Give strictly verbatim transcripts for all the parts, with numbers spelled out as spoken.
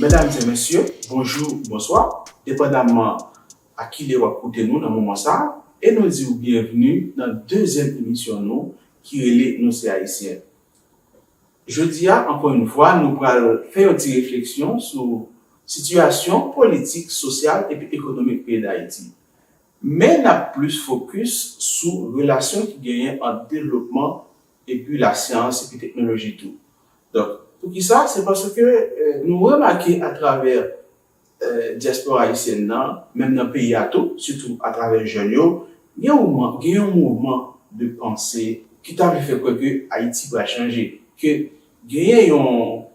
Medam e mesye, bonjou, bonswa, depandamman a kilè w ap koute nou nan moman sa a, e nou di w byenvni nan dezyèm emisyon nou ki rele Nou se Ayisyen. Jodi a, ankò yon fwa, nou pral fè yon ti refleksyon sou sitiyasyon politik, sosyal epi ekonomik peyi Dayiti. Men n ap plis fokis sou relasyon ki genyen ant devlopman epi lasyans epi teknoloji tou. Donk, poukisa? Se paske, eh, nou remake atravè, eh, dyaspora ayisyèn nan, menm nan peyi a tou, sitou atravè jèn yo, gen yon mouvman, gen yon mouvman de panse ki ta vle fè kwè ke Ayiti pral chanje, ke genyen yon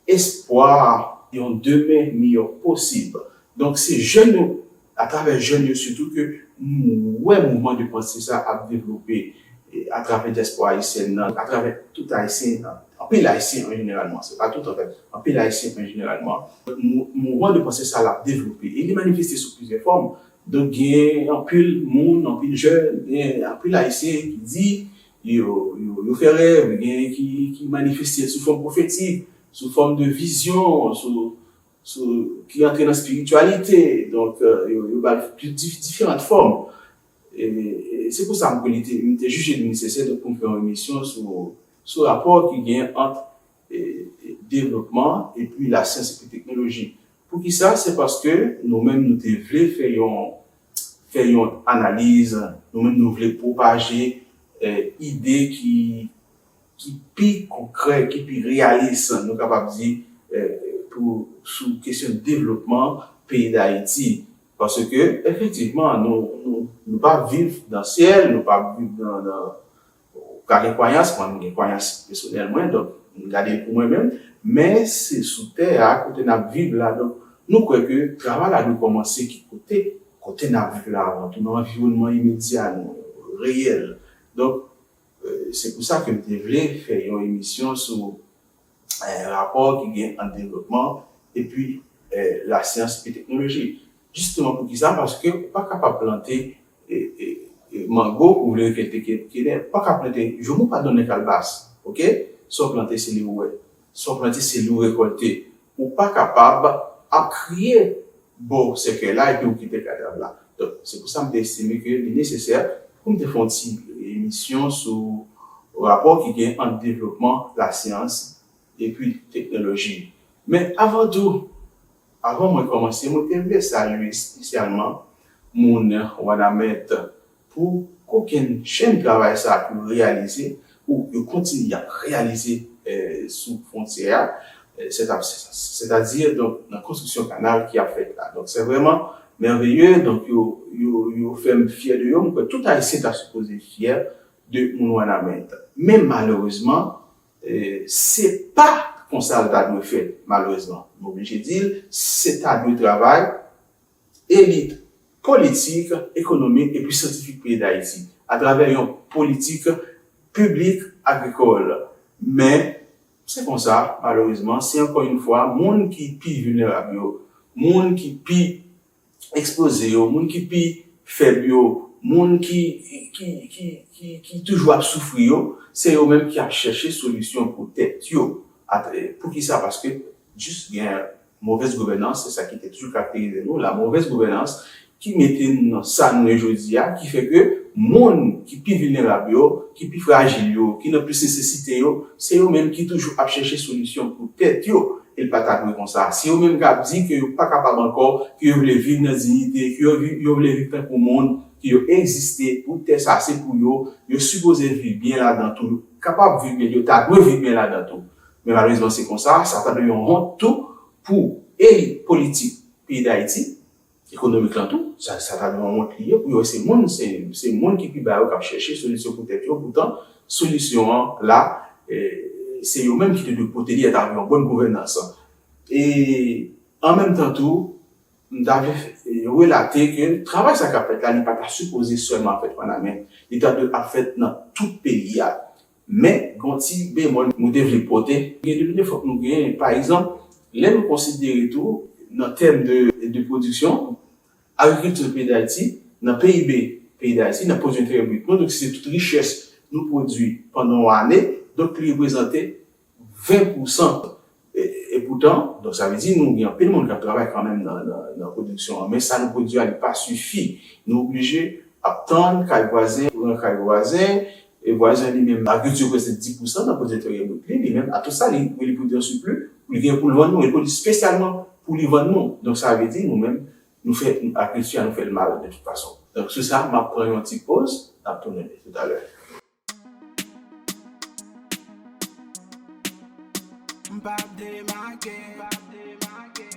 espwa yon demen miyò posib. Donk, se jèn yo, atravè jèn yo sitou, ke nou wè mouvman de panse sa ap devlope, e, atravè dyaspora ayisyèn nan, atravè tout Ayisyen, anpil Ayisyen an jeneralman, se pa tout anfèt, anpil Ayisyen an jeneralman. Mou-, mouvman de panse sa l ap devlope e li manifeste sou plizyè fòm. Donk, gen anpil moun, anpil jèn, gen anpil Ayisyen ki di yo, yo, yo fè rèv, gen ki, ki manifeste sou fòm pwofetik, sou fòm de vizyon, sou, sou, ki antre nan espirityalite. Donk, eh, yo, yo ba l dif-, diferan fòm. E, e se pou sa m kwè li te, m te jije li nesesè, donk, pou m fè yon emisyon sou, sou rapò ki gen ant, e, e, devlopman epi lasyans epi teknoloji. Poukisa? Se paske nou menm nou te vle fè yon, fè yon analiz, nou menm nou vle pwopaje, eh, ide ki, ki pi konkrè, ki pi reyalis, nou kapab di, eh, pou, sou kesyon devlopman peyi Dayiti. Paske, efektivman, nou, nou, nou pa viv nan syèl, nou pa viv nan, nan, ou ka gen kwayans, mwen, m gen kwayans pèsonèl mwen, donk, m gade l pou mwen menm, men se sou tè a, kote n ap viv la, donk, nou kwè ke travay la dwe kòmanse ki kote, kote n ap viv la avan tou, nan anviwònman imedya nou, reyèl. Donk, eh, se pou sa ke m te vle fè yon emisyon sou, eh, rapò ki gen ant devlopman epi, eh, lasyans epi teknoloji. Jisteman poukisa? Paske ou pa kapab plante, eh, eh, eh, mango pou w vle rekèlte ke-, kenè. Ou pa ka plante, joumou pa donnen kalbas, oke? Sa w plante, se li ou wè. Sa w plante, se li ou rekòlte. Ou pa kapab ap kriye bò sèkèy la epi ou kite kadav la. Donk, se pou sa m te estime ke li nesesè pou m te fè yon ti emisyon sou rapò ki gen ant devlopman lasyans epi teknoloji. Men avan tou, avan mwen kòmanse, mwen te vle salye espesyalman moun Wanament pou kokennchenn travay sa a ke yo reyalize, ou yo kontinye ap reyalize, eh, sou fwontyè a, eh, sèta-, sètadi, donk, nan konstriksyon kanal ki ap fèt la. Donk, se vrèman mèveye, donk, yo, yo, yo fè m fyè de yo. Mwen kwè tout Ayisyen ta sipoze fyè de moun Wanament. Men malerezman, eh, se pa konsa l ta dwe fèt, malerezman. M oblije di l, se ta dwe travay elit politik, ekonomik epi syantifik peyi Dayiti atravè yon politik piblik agrikòl. Men, se konsa, malerezman, se ankò yon fwa moun ki pi vilnerab yo, moun ki pi ekspoze yo, moun ki pi fèb yo, moun ki, ki, ki, ki, ki toujou ap soufri yo, se yo menm ki ap chèche solisyon pou tèt yo. At-, poukisa? Paske jis gen movèz gouvènans, se sa ki te toujou karakterize nou, la mauvaise gouvernance, ki mete n nan sa nou ye jodi a, ki fè ke moun ki pi vilnerab yo, ki pi frajil yo, ki nan plis nesesite yo, se yo menm ki toujou ap chèche solisyon pou tèt yo. E l pa ta dwe konsa. Si yo menm k ap di ke yo pa kapab ankò, ke yo vle viv nan diyite, ke yo vi-, yo vle viv tankou moun, ke yo egziste, pou tè sa se pou yo, yo sipoze viv byen ladan tou, kapab viv byen, yo ta dwe viv byen ladan tou. Men malerezman se konsa, sa ta dwe yon wont tou pou elit politik peyi Dayiti, ekonomik lan tou, sa, sa ta dwe yon wont li ye pou yo, se moun, se, se moun ki pi ba yo k ap chèche solisyon pou tèt yo, poutan solisyon an la, eh, se yo menm ki te dwe pote li atravè yon bòn gouvènans. E an menm tan tou, m ta vle, eh, relate ke travay sa k ap fèt la, li pa ta sipoze sèlman ap fèt Wanament, li ta dwe ap fèt nan tout peyi a. Men, gen yon ti bemòl mwen te vle pote. Gen de lide fòk nou genyen. Pa egzanp, lè nou konsidere tou, nan tèm de, de pwodiksyon, agrikilti peyi Dayiti, nan P I B peyi Dayiti, nan pwodui enterè brit nou, donk se tout richès nou pwodui pandan yon ane, donk li reprezante ven pousan, e, e, Poutan, donk sa vle di nou gen anpil moun k ap travay kanmenm nan, nan, nan pwodiksyon an, men sa nou pwodui a, li pa sifi. Nou oblije ap tann kay vwazen, pran kay vwazen, e vwazen li menm, agrikilti reprezante dis pousan nan pwodui enteryè brut li, li menm, a tout sa, li, li pwodui an sipli, pou li gen pou l vann nou, li pwodui espesyalman pou li vann nou. Donk sa vle di nou menm, nou fè, agrikilti a, nou fè l mal de tout fason. Donk sou sa, m ap pran yon ti poz, n ap tounen toutalè. M p ap demake. M p ap demake.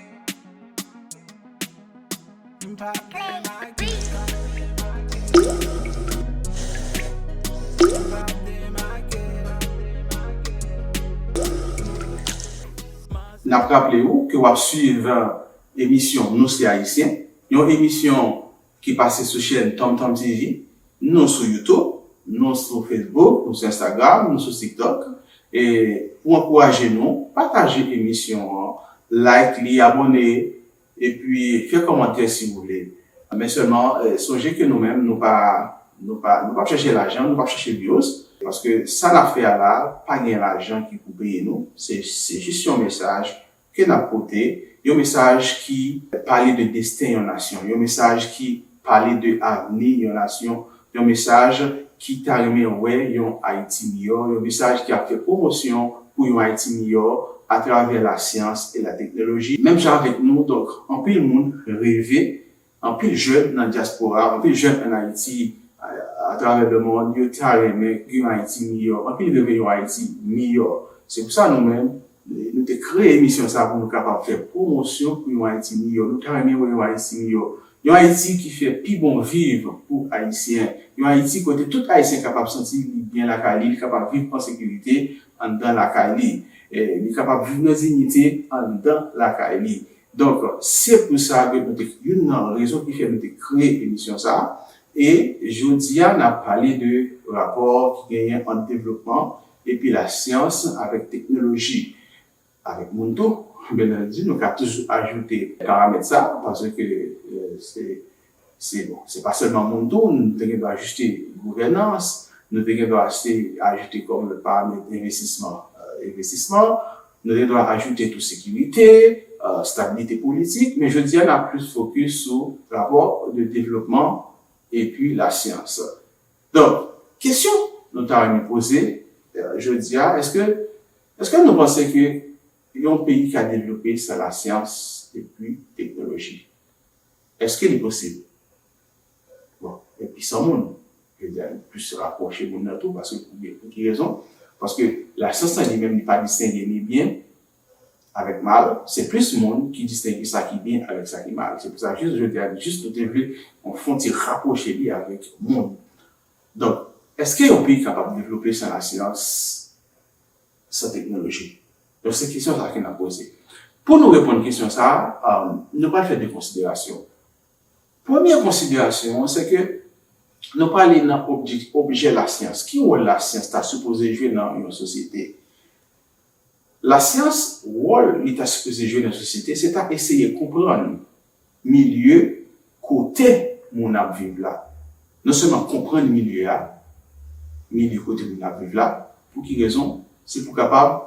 N ap raple w ke w ap swiv emisyon Nou se Ayisyen, yon emisyon ki pase sou chèn Tom Tom T V. Nou sou YouTube, nou sou Facebook, nou sou Instagram, nou sou TikTok. E pou ankouraje nou, pataje emisyon an, like li, abòne, epi fè kòmantè si w vle. Men sèlman, eh, sonje ke nou menm, nou pa, nou pa, nou p ap chèche lajan, nou p ap chèche views, paske sa n ap fè a la, pa gen lajan ki pou peye nou. Se, se jis yon mesaj ke n ap pote, yon mesaj ki pale de desten yon nasyon, yon mesaj ki pale de avni yon nasyon, yon mesaj ki ta renmen wè yon Ayiti miyò, yon mesaj ki ap fè pwomosyon pou yon Ayiti miyò atravè lasyans e lateknoloji. Menm jan avèk nou, donk, anpil moun reve, anpil jèn nan dyaspora, anpil jèn ann Ayiti, a, atravè lemonn, yo ta renmen gen yon Ayiti miyò. Anpil reve yon Ayiti miyò. Se pou sa nou menm, nou te kreye emisyon sa pou nou kapab fè pwomosyon pou yon Ayiti miyò. Nou ta renmen wè yon Ayiti miyò. Yon Ayiti ki fè pi bon viv pou Ayisyen. Yon Ayiti kote tout Ayisyen kapab santi li byen lakay li, li kapab viv an sekirite anndan lakay li. E, li kapab viv nan diyite anndan lakay li. Donk, se pou sa ke nou te, youn nan rezon ki fè nou te kreye emisyon sa a. E jodi a, n ap pale de rapò ki genyen ant devlopman epi lasyans avèk teknoloji, avèk moun tou. Byen antandi, nou ka toujou ajoute paramèt sa, paske, eh, se, se, bon, se pa sèlman moun tou, nou te gen dwa ajoute gouvènans, nou te gen dwa ajoute, ajoute kòm lòt paramèt envestisman, eh, envestisman, nou te gen dwa ajoute tou sekirite, eh, estabilite politik, men jodi a, n ap plis fokis sou rapò de devlopman epi lasyans. Donk, kesyon nou ta renmen poze, eh, jodi a, èske, èske nou panse ke yon peyi ka devlope san lasyans epi teknoloji? Èske li posib? Bon, epi san moun, je veux dire, plis rapwoche moun nan tou, paske pou, pou ki rezon? Paske lasyans lan li menm, li pa distenge ni byen avèk mal, se plis moun ki distenge sa ki byen avèk sa ki mal. Se pou sa, jis, je veux dire, jis nou te vle yon fwontyè rapwoche li avèk moun. Donk, èske yon peyi kapab devlope san lasyans, san teknoloji? Donk, se kesyon sa ke n ap poze. Pou nou reponn kesyon sa a, um, nou pral fè de konsiderasyon. Premye konsiderasyon an, se ke nou prale nan objè, objè lasyans. Ki wòl lasyans ta sipoze jwe nan yon sosyete? Lasyans, wòl li ta sipoze jwe nan sosyete, se ta eseye konprann milye kote moun ap viv la. Non sèlman konprann milye a, milye kote moun ap viv la, pou ki rezon? Se pou kapab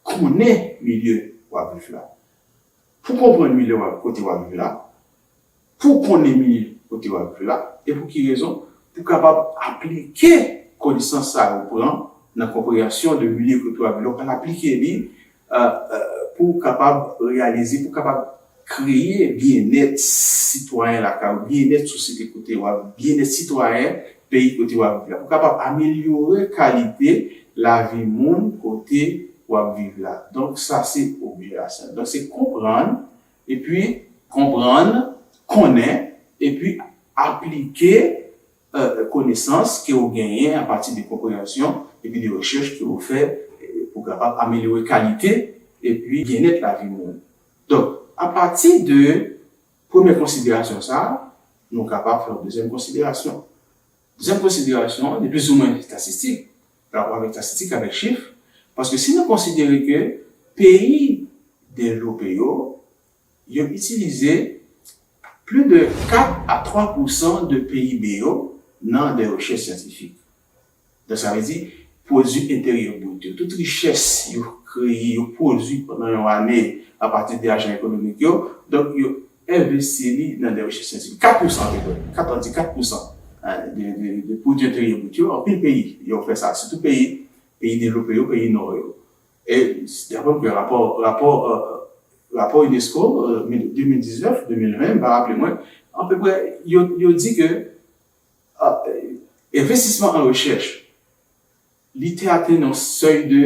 konnen milye w ap viv la. Pou konprann milye w ap, kote w ap viv la, pou konnen milye kote w ap viv la, e pou ki rezon? Pou kapab aplike konesans sa yo pran nan konpreyansyon de milye kote w ap viv la, ou pral aplike li, euh, euh, pou w kapab reyalize, pou w kapab kreye byennèt sitwayen lakay ou, byennèt sosyete kote w ap, byennèt sitwayen peyi kote w ap viv la, pou w kapab amelyore kalite lavi moun kote w ap viv la. Donk, sa se objè a sa. Donk, se konprann, epi konprann, konnen, epi aplike, euh, konesans ke w genyen apati de konpreyansyon epi de rechèch ke w fè, euh, pou kapab amelyore kalite epi byennèt lavi moun. Donk, apati de premye konsiderasyon sa a, nou kapab fè yon dezyèm konsiderasyon. Dezyèm konsiderasyon an, li plizoumwen estatistik, rapò avèk estatistik, avèk chif, paske si nou konsidere ke peyi devlope yo, yo itilize plis de kat a twa pousan de P I B yo nan de rechèch syantifik. Donk, sa vle di, pwodui enteryè brut yo, tout richès yo kreye, yo pwodui pandan yon ane apati de ajan ekonomik yo. Donk, yo envesti li nan de rechèch syantifik. Kat pousan apeprè, kat, ann di kat pousan, eh, de, de, de pwodui enterye brut yo. Anpil peyi, yo fè sa, sitou peyi, peyi devlope yo, peyi nò yo. E, daprè m, rapò, rapò, eh, rapò unesco, eh, de mil diznèf, de mil ven, m pa raple mwen, apeprè, yo, yo di ke, eh, envestisman an rechèch, li te atenn yon sèy de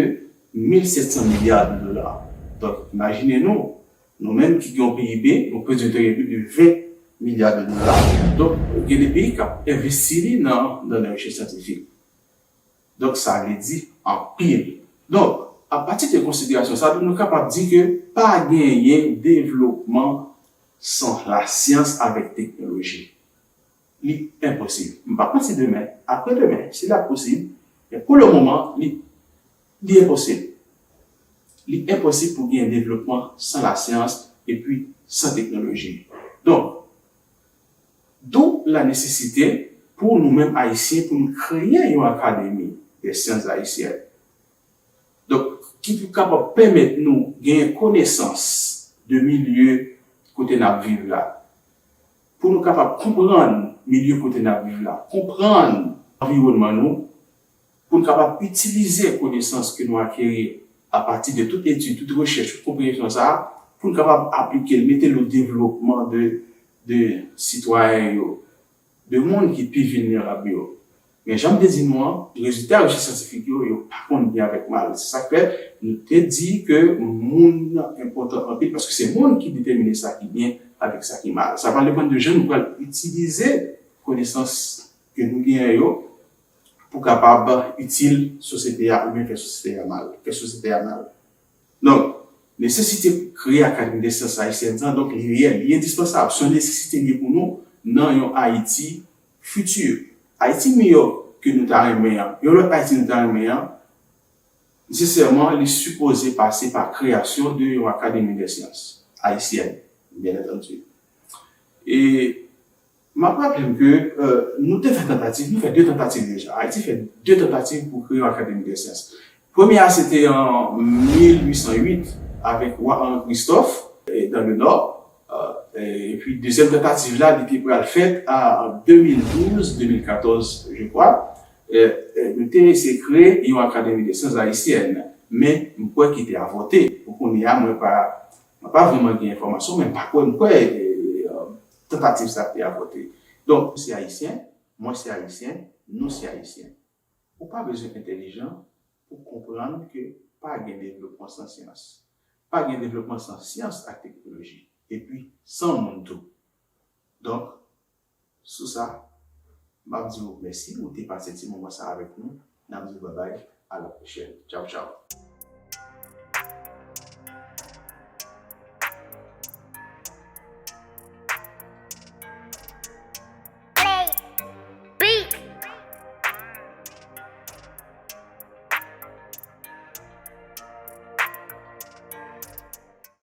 mil sèt san milya de dola. Donk, imajine nou, nou menm ki gen yon P I B, yon pwodui enterye brut de ven milya de dola. Donk, gen de peyi k ap envesti li nan, nan, nan rechèch syantifik. Donk, sa vle di anpil. Donk, apati de konsiderasyon sa, nou kapab di ke pa genyen devlopman san lasyans avèk teknoloji. Li enposib. M p ap manti demen, apre demen, si l ap posib, men pou le moman, li, li enposib. Li enposib pou gen devlopman san lasyans epi san teknoloji. Donk, d'où la nécessité pou nou menm Ayisyen, pou nou kreye yon akademi de syans ayisyèn. Donk, ki pou kapab pèmèt nou genyen konesans de milye kote n ap viv la. Pou nou kapab konprann milye kote n ap viv la, konprann anviwònman nou, pou n kapab itilize konesans ke nou akeri apati de tout etid, tout rechèch, tout konpreyansyon sa a, pou n kapab aplike l, mete l o devlopman de, de sitwayen yo, de moun ki pi vilnerab yo. Men jan m te di nou an, rezilta rechèch syantifik yo, yo pa konn byen avèk mal. Se sa k fè nou te di ke moun enpòtan anpil, paske se moun ki detèmine sa ki byen avèk sa ki mal. Sa pral depann de jan nou pral itilize konesans ke nou genyen yo pou kapab itil sosyete a oubyen fè sosyete a mal, fè sosyete a mal. Donk, nesesite kreye Akademi de Syans Ayisyèn nan, donk, li reyèl, li endispansab. Se yon nesesite li ye pou nou nan yon Ayiti fiti. Ayiti miyò ke nou ta renmen an, yon lòt Ayiti nou ta renmen an, nesesèman, li sipoze pase pa kreyasyon de yon Akademi de Syans Ayisyèn, byen antandi. E M ap raple m ke, euh, nou te fè tantativ, nou fè de tantativ deja. Ayiti fè de tantativ pou kreye yon Akademi de Syans. Premye a, se te an mil uit san uit avèk wa Henri Christophe, eh, dans le Nord. Euh, eh, epi dezyèm tantativ la, li te pral fèt a, an de mil douz, de mil katòz, je crois. Eh, eh, nou te eseye kreye yon Akademi de Syans Ayisyèn, men m kwè ki te avòte. Pou kounye a, mwen pa, mwen pa vrèman gen enfòmasyon, men m pa kwè, m kwè, eh, eh, tantativ sa te avòte. Donk, ou se Ayisyen, mwen se Ayisyen, nou se Ayisyen. Ou pa bezwen entèlijan pou konprann ke pa gen devlopman san syans. Pa gen devlopman san syans ak teknoloji. Epi, san moun tou. Donk, sou sa, m ap di w mèsi, ou te pase ti moman sa avèk nou. N ap di w babay, a la pwochèn. Tchaw, tchaw.